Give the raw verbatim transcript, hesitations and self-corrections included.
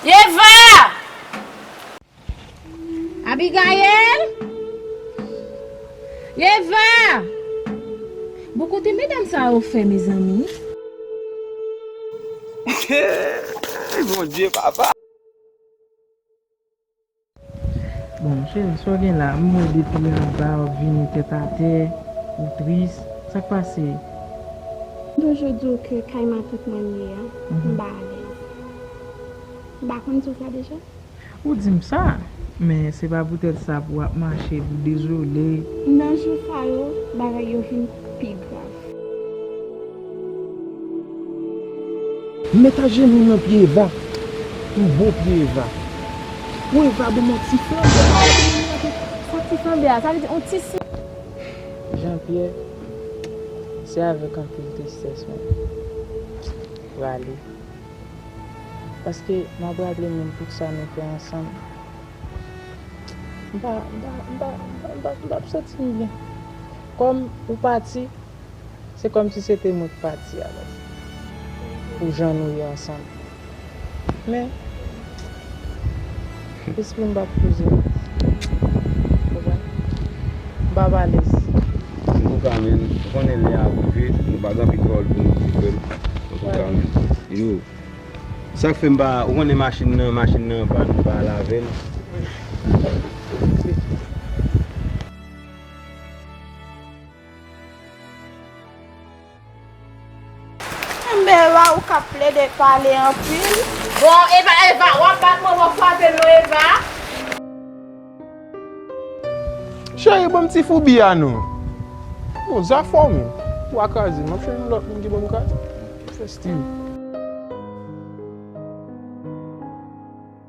Eva! Abigaël! Eva! Bon, kote medam sa yo fè, mezanmi? Bondye, papa! Bon, cheri, sa w gen la? M wè depi anba w ap vini tèt atè, ou tris. Sa k pase? Dojo di w ke kay matant mwen m ye a, m pa alèz. M pa konn di w sa deja? Ou di m sa, men se pa poutèt sa pou w ap mache pou dezole. Nan jou sa yo, bagay yo vin pi grav. M mèt ajenou nan pye Eva, yon bon pye Eva. Pou Eva ban m yon ti flanbe. Sa ti flanbe a, sa vle di yon ti si. Jean Pierre, se avèk anpil tristès mwen prale. Paske m ap raple menm tout sa nou fè ansanm. M pa, m pa, m pa, m pa, m pa, m p ap santi m byen. Kòm ou pati, se kòmsi se te mwen k pati alò. Pou jan nou ye ansanm. Men, lespri m p ap poze. Ou konprann? M p ap alèz. Antouka, men, ou konnen lè a rive, nou pa gen anpil pawòl pou nou di, frè m. Antouka, men. Yo. Sa k fè m pa, ou konnen machin nan, machin nan pa, m pa lave l. Anben la, ou k ap plede pale anpil. Bon, Eva, Eva, w ap bat mwen, w ap frape m non, Eva. Cheri, ban m ti foubi a non. Bon, zafè w menm. Ou a kraze m. M ap chèche yon lòt moun ki ban m kraze. Fè stil.